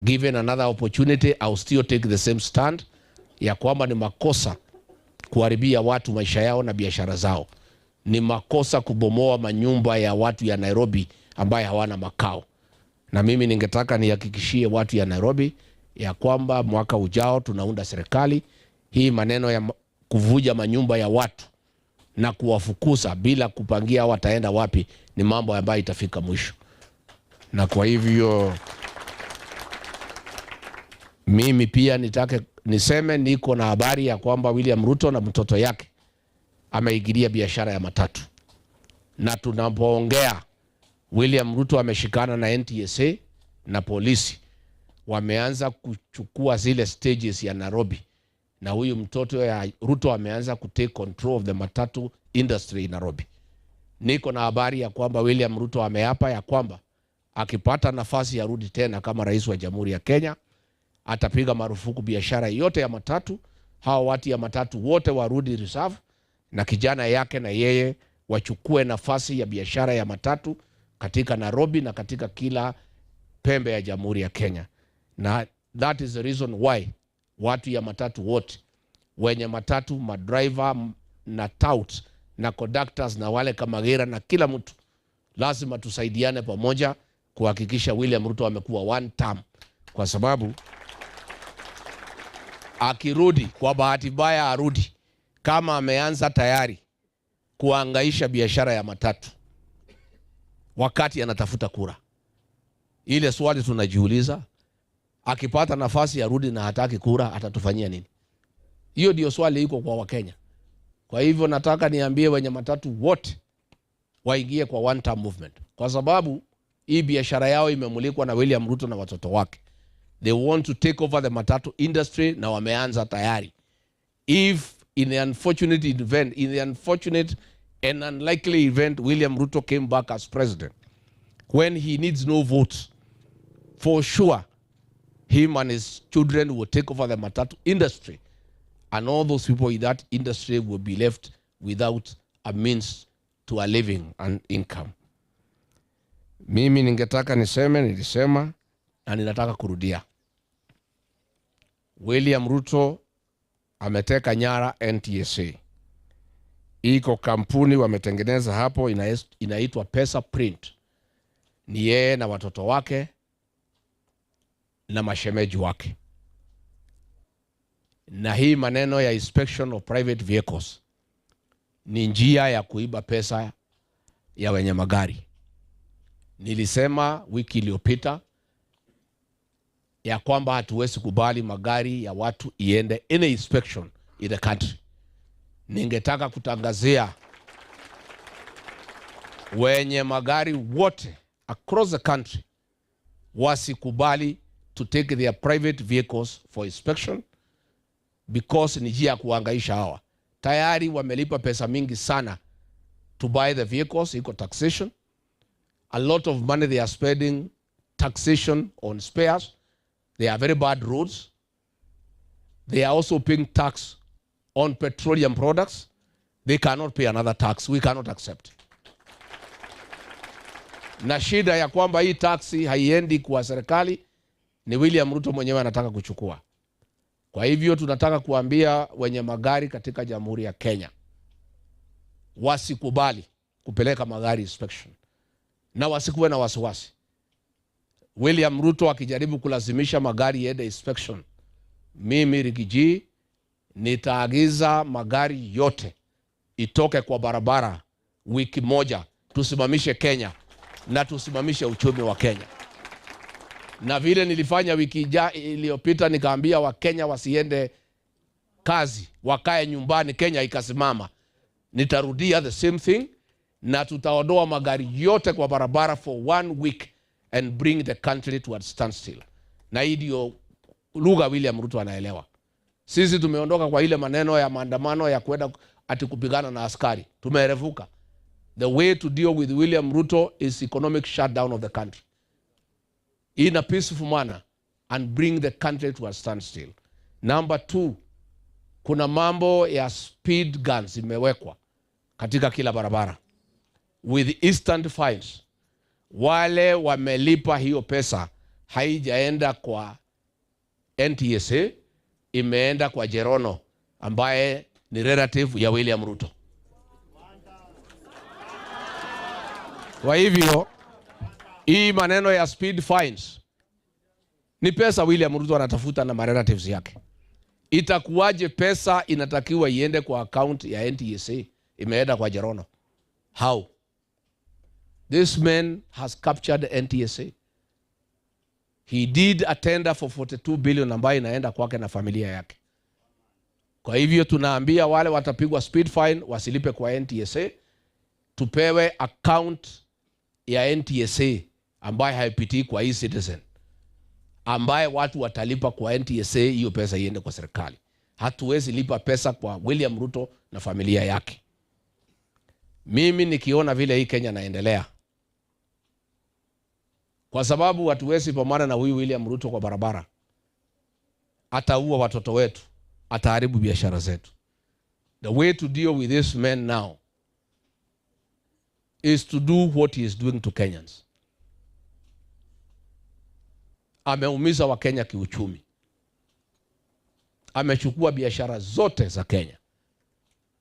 Given another opportunity, I'll still take the same stand ya kwamba ni makosa kuharibia watu maisha yao na biashara zao. Ni makosa kubomoa manyumba ya watu ya Nairobi ambaye hawana makao. Na mimi ningetaka nihakikishie watu ya Nairobi ya kwamba mwaka ujao tunaunda serikali hii. Maneno ya kuvunja manyumba ya watu na kuwafukuza bila kupangia wataenda wapi ni mambo ambayo itafika mwisho, na kwa hivyo mimi pia nitake niseme niko na habari ya kwamba William Ruto na mtoto yake ameingilia biashara ya matatu, na tunapoongea William Ruto ameshikana na NTSA na polisi, wameanza kuchukua zile stages ya Nairobi, na huyu mtoto ya Ruto ameanza kutake control of the matatu industry in Nairobi. Niko na habari ya kwamba William Ruto ameapa ya kwamba akipata nafasi arudi tena kama rais wa Jamhuri ya Kenya atapiga marufuku biashara yote ya matatu. Hawa watu ya matatu wote warudi reserve, na kijana yake na yeye wachukue nafasi ya biashara ya matatu katika Nairobi na katika kila pembe ya Jamhuri ya Kenya. Na that is the reason why watu ya matatu wote, wenye matatu, madriver na touts na conductors na wale kamagera na kila mtu, lazima tusaidiane pamoja kuhakikisha William Ruto amekuwa one term, kwa sababu akirudi, kwa bahati mbaya arudi kama ameanza tayari kuangaisha biashara ya matatu wakati anatafuta kura. Ile swali tunajiuliza, akipata nafasi arudi na hataki kura, atatufanyia nini? Hiyo ndio swali iko kwa Wakenya. Kwa hivyo nataka niambie wenye matatu wote waingie kwa one term movement, kwa sababu hii biashara yao imemulikwa na William Ruto na watoto wake. They want to take over the matatu industry na wameanza tayari. If in the unfortunate event, in the unfortunate and unlikely event William Ruto came back as president, when he needs no votes, for sure him and his children will take over the matatu industry, and all those people in that industry will be left without a means to a living and income. Mimi ningetaka niseme, nilisema na ninataka kurudia. William Ruto ameteka nyara NTSA. Iko kampuni wametengeneza hapo inaitwa Pesa Print. Ni yeye na watoto wake na mashemeji wake. Na hii maneno ya inspection of private vehicles ni njia ya kuiba pesa ya wenye magari. Nilisema wiki iliyopita ya kwamba hatuwezi kubali magari ya watu iende any inspection in the country. Ningetaka kutangazia wenye magari wote across the country wasikubali to take their private vehicles for inspection, because ni njia ya kuhangaisha hawa. Tayari wamelipa pesa mingi sana to buy the vehicles, iko taxation. A lot of money they are spending taxation on spares. They are very bad roads. They are also paying tax on petroleum products. They cannot pay another tax. We cannot accept. Na shida ya kwamba hii tax haiendi kwa serikali ni William Ruto mwenyewe anataka kuchukua. Kwa hivyo tunataka kuambia wenye magari katika Jamhuri ya Kenya wasikubali kupeleka magari inspection na wasikuwe na wasiwasi. William Ruto akijaribu kulazimisha magari iende inspection, mimi Riggy G nitaagiza magari yote itoke kwa barabara wiki moja, tusimamishe Kenya na tusimamishe uchumi wa Kenya. Na vile nilifanya wiki iliyopita, nikaambia Wakenya wasiende kazi, wakae nyumbani, Kenya ikasimama. Nitarudia the same thing na tutaondoa magari yote kwa barabara for one week and bring the country to a standstill. Na hii ndio lugha William Ruto anaelewa. Sisi tumeondoka kwa ile maneno ya maandamano ya kwenda ati kupigana na askari, tumeerevuka. The way to deal with William Ruto is economic shutdown of the country in a peaceful manner and bring the country to a standstill. Number two, kuna mambo ya speed guns imewekwa katika kila barabara with instant fines. Wale wamelipa hiyo pesa haijaenda kwa NTSA, imeenda kwa Jerono ambaye ni relative ya William Ruto. Kwa hivyo hii maneno ya speed fines ni pesa William Ruto anatafuta na marelatives yake. Itakuwaje pesa inatakiwa iende kwa account ya NTSA imeenda kwa Jerono? How? This man has captured NTSA. He did a tender for 42 billion ambayo inaenda kwake na familia yake. Kwa hivyo tunaambia wale watapigwa speed fine wasilipe kwa NTSA, tupewe account ya NTSA ambayo haipitii kwa e-Citizen, ambaye watu watalipa kwa NTSA, hiyo pesa iende kwa serikali. Hatuwezi lipa pesa kwa William Ruto na familia yake. Mimi nikiona vile hii Kenya naendelea, kwa sababu hatuwezi pambana na huyu William Ruto kwa barabara, ataua watoto wetu, ataharibu biashara zetu. The way to deal with this man now is to do what he is doing to Kenyans. Ameumiza Wakenya kiuchumi, amechukua biashara zote za Kenya.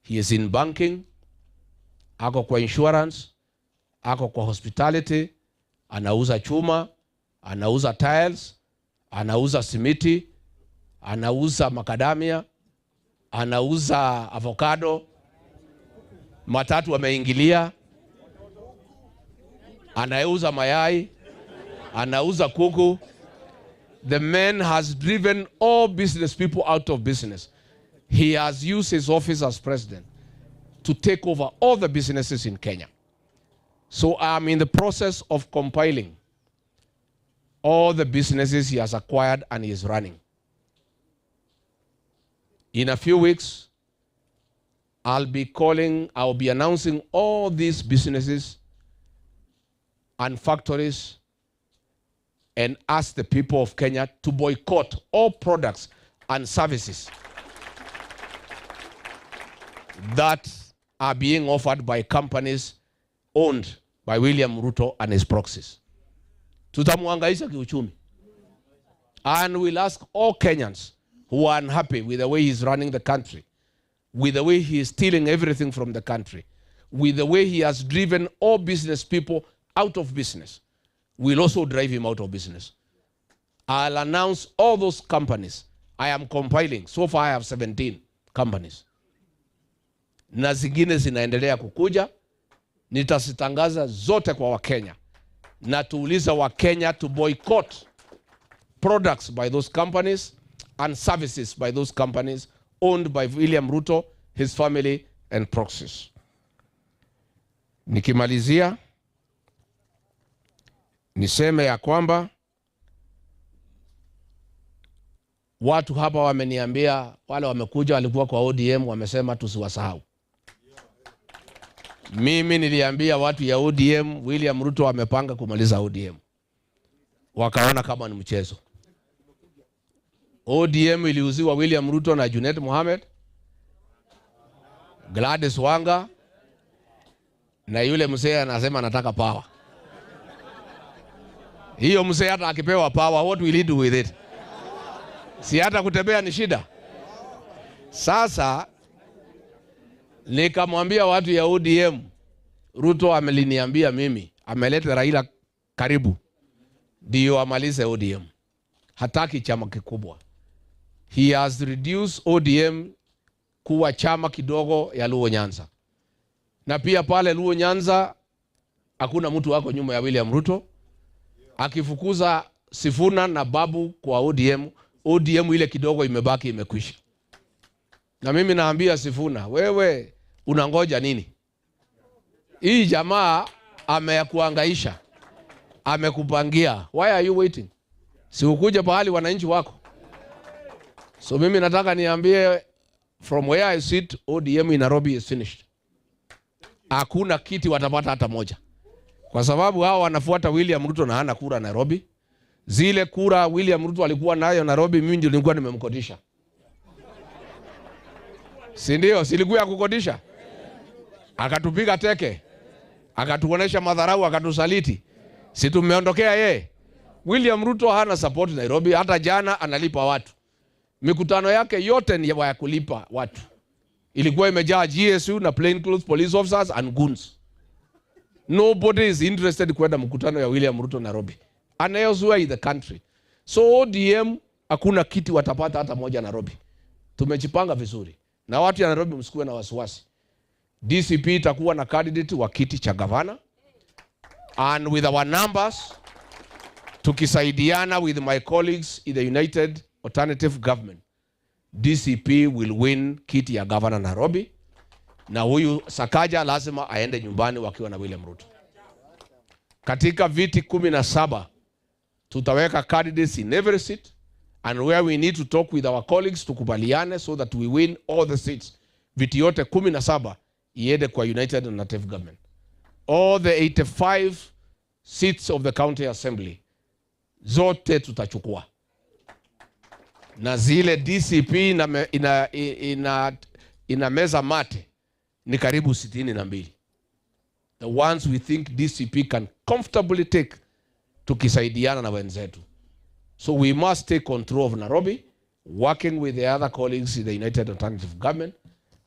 He is in banking, ako kwa insurance, ako kwa hospitality, anauza chuma, anauza tiles, anauza simiti, anauza makadamia, anauza avocado, matatu ameingilia, anauza mayai, anauza kuku. The man has driven all business people out of business. He has used his office as president to take over all the businesses in Kenya. So I'm in the process of compiling all the businesses he has acquired and he is running. In a few weeks, I'll be announcing all these businesses and factories and ask the people of Kenya to boycott all products and services that are being offered by companies owned by William Ruto and his proxies. Tutamuhangaisha kiuchumi. And we'll ask all Kenyans who are unhappy with the way he's running the country, with the way he is stealing everything from the country, with the way he has driven all business people out of business, we'll also drive him out of business. I'll announce all those companies I am compiling. So far I have 17 companies. Na zingine zinaendelea kukuja, nitazitangaza zote kwa Wakenya. Na tuulize Wakenya to boycott products by those companies and services by those companies owned by William Ruto, his family and proxies. Nikimalizia niseme ya kwamba watu hapa wameniambia, wale wamekuja walikuwa kwa ODM wamesema tusiwasahau. Mimi niliambia watu ya ODM William Ruto amepanga kumaliza ODM. Wakaona kama ni mchezo. ODM iliuziwa William Ruto na Junet Mohamed, Gladys Wanga na yule mzee anasema anataka power. Hiyo mzee hata akipewa power, what will he do with it? Si hata kutembea ni shida. Sasa nikamwambia watu ya ODM, Ruto ameliniambia mimi, ameleta Raila karibu ndio amalize ODM. Hataki chama kikubwa. He has reduced ODM kuwa chama kidogo ya Luo Nyanza. Na pia pale Luo Nyanza hakuna mtu wako nyuma ya William Ruto. Akifukuza Sifuna na Babu kwa ODM, ODM ile kidogo imebaki imekwisha. Na mimi naambia Sifuna, wewe unangoja nini? Hii jamaa amekuhangaisha, amekupangia. Why are you waiting? Si ukuje pahali wananchi wako. So mimi nataka niambie, from where I sit, ODM in Nairobi is finished. Hakuna kiti watapata hata moja. Kwa sababu hao wanafuata William Ruto na hana kura Nairobi. Zile kura William Ruto alikuwa nayo Nairobi, mimi ndio nilikuwa nimemkodisha. Si ndio? Silikuwa ya kukodisha. Akatupiga teke. Akatuonesha madharau, akatusaliti. Si tumeondokea yeye. William Ruto hana support Nairobi, hata jana analipa watu. Mikutano yake yote ni ya kulipa watu. Ilikuwa imejaa GSU na plainclothes police officers and goons. Nobody is interested kwenda mkutano ya William Ruto Nairobi and elsewhere in the country. So ODM hakuna kiti watapata hata moja Nairobi. Tumejipanga vizuri na watu ya Nairobi, msikuwe na wasiwasi. DCP itakuwa na candidate wa kiti cha gavana, and with our numbers, tukisaidiana with my colleagues in the United Alternative Government, DCP will win kiti ya gavana Nairobi, na huyu Sakaja lazima aende nyumbani wakiwa na William Ruto. Katika viti 17 tutaweka candidates in every seat, and where we need to talk with our colleagues, tukubaliane so that we win all the seats. Viti yote 17 iende kwa United Alternative Government. All the 85 seats of the county assembly zote tutachukua, na zile DCP ina meza mate ni karibu 62. The ones we think DCP can comfortably take tukisaidiana na wenzetu. So we must take control of Nairobi, working with the other colleagues in the United Alternative Government,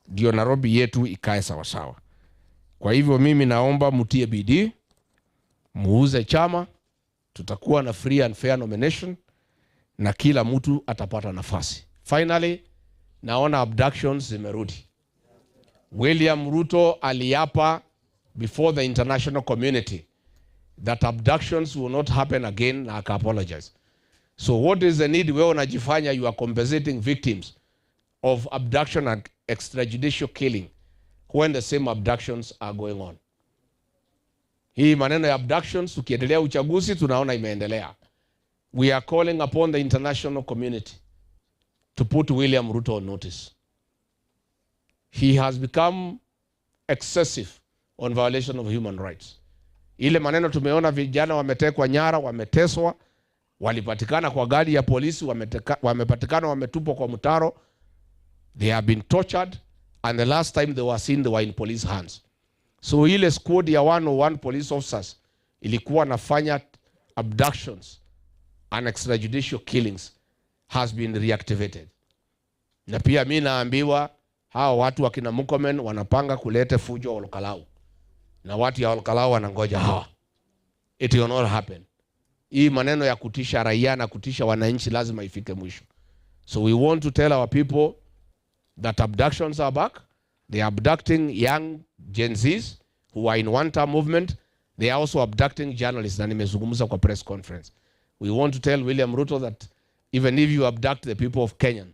ndio Nairobi yetu ikae sawasawa. Kwa hivyo mimi naomba mtie bidii, muuze chama, tutakuwa na free and fair nomination na kila mtu atapata nafasi. Finally, naona abductions zimerudi. William Ruto aliapa before the international community that abductions will not happen again na aka apologize. So what is the need wewe unajifanya you are compensating victims of abduction and extrajudicial killing when the same abductions are going on? Hii maneno ya abductions, tukiendelea uchaguzi tunaona imeendelea. We are calling upon the international community to put William Ruto on notice. He has become excessive on violation of human rights. Ile maneno tumeona vijana wametekwa nyara, wameteswa, walipatikana kwa gari ya polisi, wamepatikana wametupwa kwa mtaro. They have been tortured, and the last time they were seen, they were in police hands. So ile squad ya 101 police officers ilikuwa nafanya abductions and extrajudicial killings has been reactivated. Na pia mi naambiwa hawa watu wakina Murkomen wanapanga kulete fujo Olkalou, na watu ya Olkalou wanangoja hawa. It will not happen. Hii maneno ya kutisha raia na kutisha wananchi lazima ifike mwisho. So we want to tell our people that abductions are back. They are abducting young Gen Zs who are in one term movement. They are also abducting journalists, na nimezungumza kwa press conference. We want to tell William Ruto that even if you abduct the people of Kenya,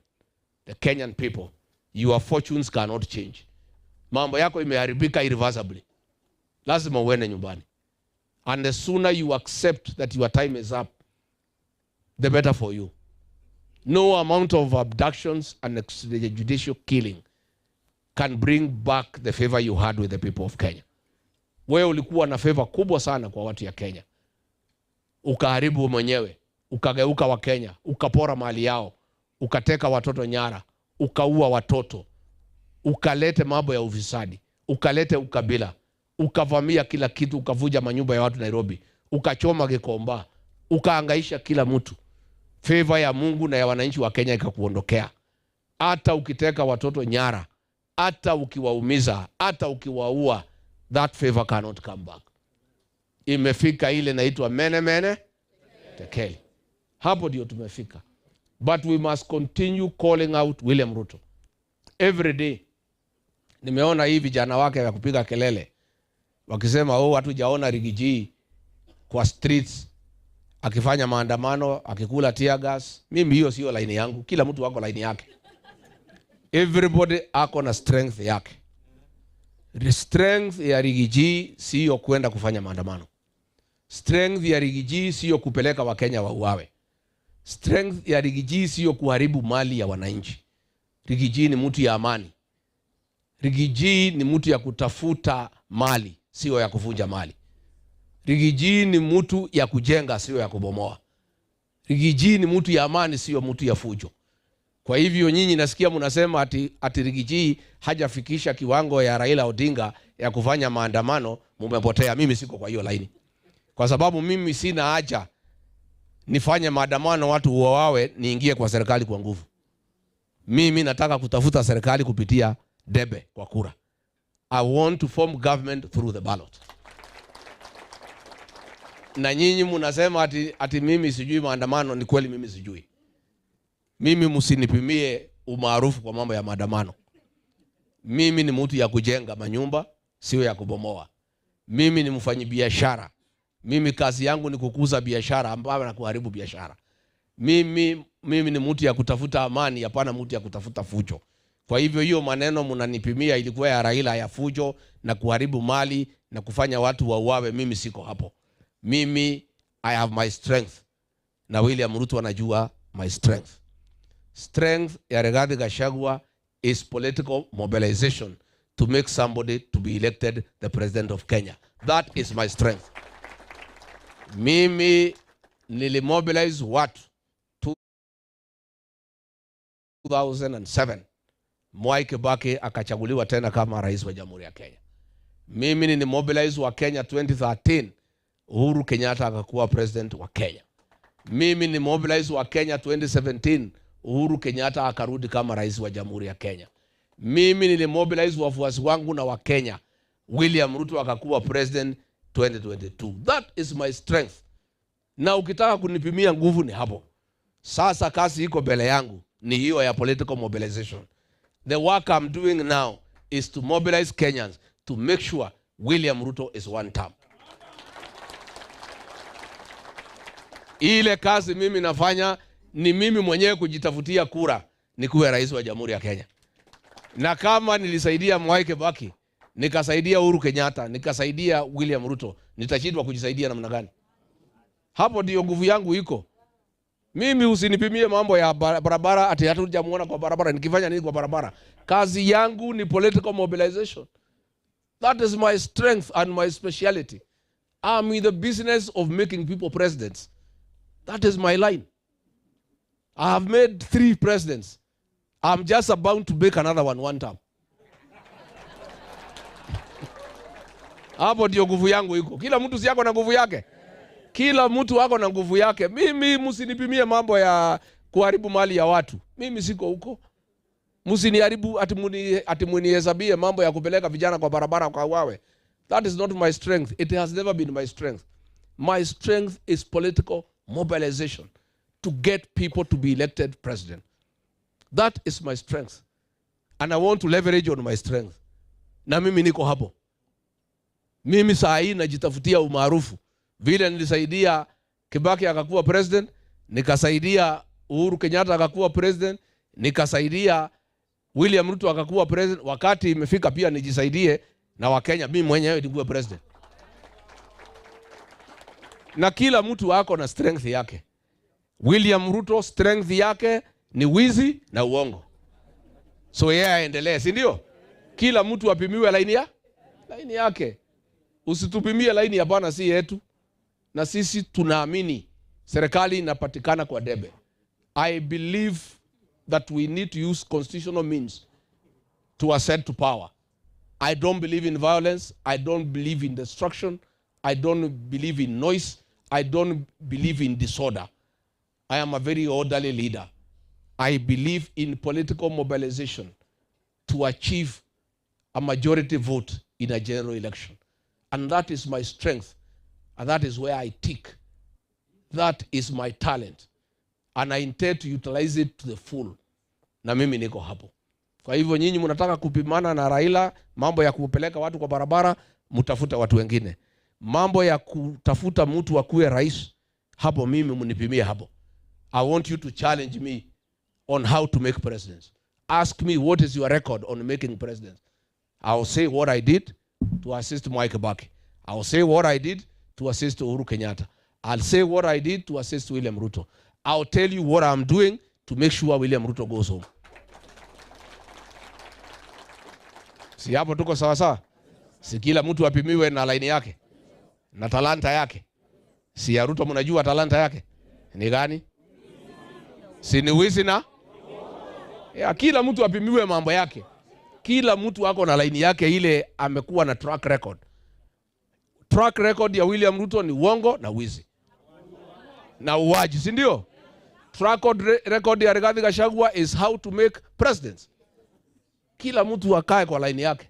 the Kenyan people, your fortunes cannot change. Mambo yako imeharibika irreversibly. Lazima uende nyumbani. And the sooner you accept that your time is up, the better for you. No amount of abductions and extrajudicial killing can bring back the favor you had with the people of Kenya. Wewe ulikuwa na favor kubwa sana kwa watu ya Kenya, ukaharibu mwenyewe, ukageuka wa Kenya, ukapora mali yao, ukateka watoto nyara, ukaua watoto, ukalete mambo ya ufisadi, ukalete ukabila, ukavamia kila kitu, ukavunja manyumba ya watu Nairobi, ukachoma Gikomba, ukaangaisha kila mtu. Favor ya Mungu na ya wananchi wa Kenya ikakuondokea. Hata ukiteka watoto nyara, hata ukiwaumiza, hata ukiwaua, that favor cannot come back. Imefika ile inaitwa mene mene tekeli. Hapo ndio tumefika, but we must continue calling out William Ruto every day. Nimeona hii vijana wake ya kupiga kelele wakisema, "Oh, hatujaona Riggy G kwa streets akifanya maandamano, akikula tear gas." Mimi hiyo sio laini yangu. Kila mtu wako laini yake. Everybody ako na strength yake. The strength ya Riggy G siyo kwenda kufanya maandamano. Strength ya Riggy G siyo kupeleka Wakenya wauawe. Strength ya Riggy G siyo kuharibu mali ya wananchi. Riggy G ni mtu ya amani. Riggy G ni mtu ya kutafuta mali, sio ya kuvunja mali. Riggy G ni mtu ya kujenga, sio ya kubomoa. Riggy G ni mtu ya amani, sio mtu ya fujo. Kwa hivyo nyinyi nasikia mnasema ati Riggy G hajafikisha kiwango ya Raila Odinga ya kufanya maandamano, mumepotea. Mimi siko kwa hiyo laini, kwa sababu mimi sina haja Nifanye maandamano watu wawawe, niingie kwa serikali kwa nguvu. Mimi nataka kutafuta serikali kupitia debe kwa kura. I want to form government through the ballot. Na nyinyi mnasema ati mimi sijui maandamano. Ni kweli mimi sijui. Mimi msinipimie umaarufu kwa mambo ya maandamano. Mimi ni mtu ya kujenga manyumba, sio ya kubomoa. Mimi ni mfanyibiashara. Mimi kazi yangu ni kukuza biashara ambayo na kuharibu biashara. Mimi ni mtu ya kutafuta amani, hapana mtu ya kutafuta fujo. Kwa hivyo hiyo maneno mnanipimia ilikuwa ya Raila ya fujo na kuharibu mali na kufanya watu wauawe, mimi siko hapo. Mimi I have my strength. Na William Ruto anajua my strength. Strength ya Rigathi Gachagua is political mobilization to make somebody to be elected the president of Kenya. That is my strength. Mimi nilimobilize watu 2007. Mwai Kibaki akachaguliwa tena kama rais wa Jamhuri ya Kenya. Mimi nilimobilize wa Kenya 2013, Uhuru Kenyatta akakuwa president wa Kenya. Mimi ni mobilize wa Kenya 2017, Uhuru Kenyatta akarudi kama rais wa Jamhuri ya Kenya. Mimi nilimobilize wafuasi wangu na wa Kenya, William Ruto akakuwa president 2022. That is my strength. Na ukitaka kunipimia nguvu ni hapo. Sasa kazi iko mbele yangu ni hiyo ya political mobilization. The work I'm doing now is to mobilize Kenyans to make sure William Ruto is one term. Ile kazi mimi nafanya ni mimi mwenyewe kujitafutia kura nikuwe rais wa Jamhuri ya Kenya. Na kama nilisaidia Mwai Kibaki, nikasaidia Uhuru Kenyatta, nikasaidia William Ruto, nitashindwa kujisaidia namna gani? Hapo ndio nguvu yangu iko. Mimi usinipimie mambo ya barabara ati hatujamuona kwa barabara, nikifanya nini kwa barabara? Kazi yangu ni political mobilization. That is my strength and my speciality. I'm in the business of making people presidents. That is my line. I have made 3 presidents. I'm just about to make another one term. Hapo ndio nguvu yangu iko. Kila mtu si ako na nguvu yake. Kila mtu ako na nguvu yake. Mimi msinipimie mambo ya kuharibu mali ya watu. Mimi siko huko. Msiniharibu ati munihesabie mambo ya kupeleka vijana kwa barabara kwa wawe. That is not my strength. It has never been my strength. My strength is political mobilization to get people to be elected president. That is my strength. And I want to leverage on my strength. Na mimi niko hapo. Mimi saa hii najitafutia umaarufu. Vile nilisaidia Kibaki akakuwa president, nikasaidia Uhuru Kenyatta akakuwa president, nikasaidia William Ruto akakuwa president. Wakati imefika pia nijisaidie na Wakenya, mimi mwenyewe nikuwe president. Na kila mtu ako na strength yake. William Ruto strength yake ni wizi na uongo. So yeye aendelee, si ndio? Kila mtu apimiwe laini yake. Usitupimie laini ya bwana si yetu. Na sisi tunaamini serikali inapatikana kwa debe. I believe that we need to use constitutional means to ascend to power. I don't believe in violence. I don't believe in destruction. I don't believe in noise. I don't believe in disorder. I am a very orderly leader. I believe in political mobilization to achieve a majority vote in a general election. And that is my strength. And that is where I tick. That is my talent. And I intend to utilize it to the full. Na mimi niko hapo. Kwa hivyo nyinyi mnataka kupimana na Raila, mambo ya kupeleka watu kwa barabara, mtafuta watu wengine. Mambo ya kutafuta mtu akuwe rais, hapo mimi mnipimie hapo. I want you to challenge me on how to make presidents. Ask me what is your record on making presidents. I'll say what I did to assist Mwai Kibaki. I'll say what I did to assist Uhuru Kenyatta. I'll say what I did to assist William Ruto. I'll tell you what I'm doing to make sure William Ruto goes home. Si hapo tuko sawa sawa? Si kila mtu apimiwe na laini yake na talanta yake. Si ya Ruto mnajua talanta yake ni gani? Si ni wizi na? Ya, kila mtu apimiwe mambo yake. Kila mtu ako na laini yake ile amekuwa na track record. Track record ya William Ruto ni uongo na wizi. Na uuaji, si ndio? Track record ya Rigathi Gachagua is how to make presidents. Kila mtu akae kwa line yake.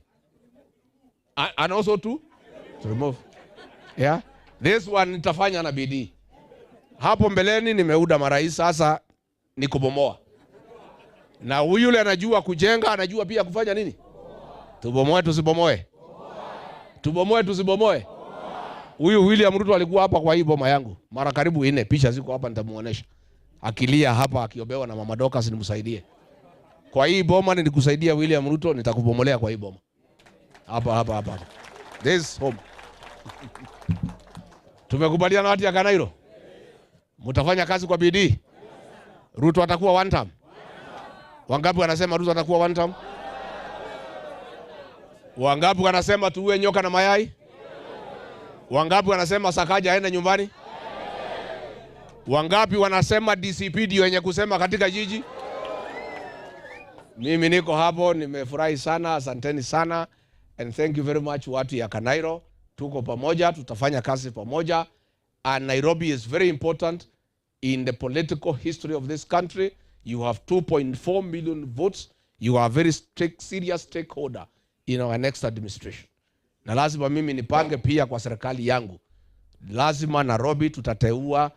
And also to remove. Yeah? This one nitafanya na bidii. Hapo mbeleni nimeunda marais, sasa ni kubomoa. Na huyu yule anajua kujenga, anajua pia kufanya nini? Tubomoe tusibomoe? Tubomoe tusibomoe? Huyu William Ruto alikuwa hapa kwa hii boma yangu mara karibu nne, picha ziko hapa, nitamuonesha. Akilia hapa akiombewa na Mama Dorcas nimsaidie. Kwa hii boma nilikusaidia William Ruto, nitakubomolea kwa hii boma. Hapa hapa hapa. This home. Tumekubaliana watu ya Kanairo? Mtafanya kazi kwa bidii. Ruto atakuwa one term. Wangapi wanasema Ruto atakuwa one term? Wangapi wanasema tuue nyoka na mayai? Wangapi wanasema Sakaja aende nyumbani? Wangapi wanasema DCP ndio wenye kusema katika jiji? Mimi niko hapo, nimefurahi sana, asanteni sana and thank you very much watu ya Kanairo. Tuko pamoja, tutafanya kazi pamoja and Nairobi is very important in the political history of this country. You have 2.4 million votes. You are a very strict, serious stakeholder in our next administration. Na lazima mimi nipange pia kwa serikali yangu, lazima Nairobi tutateua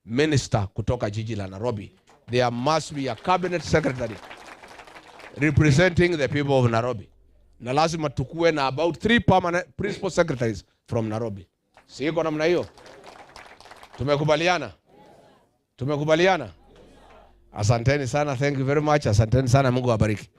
minister kutoka jiji la Nairobi. There must be a cabinet secretary representing the people of Nairobi. Na lazima tukue na about three permanent principal secretaries from Nairobi. Siko namna hiyo? Tumekubaliana? Tumekubaliana? Asanteni sana, thank you very much. Asanteni sana, Mungu awabariki.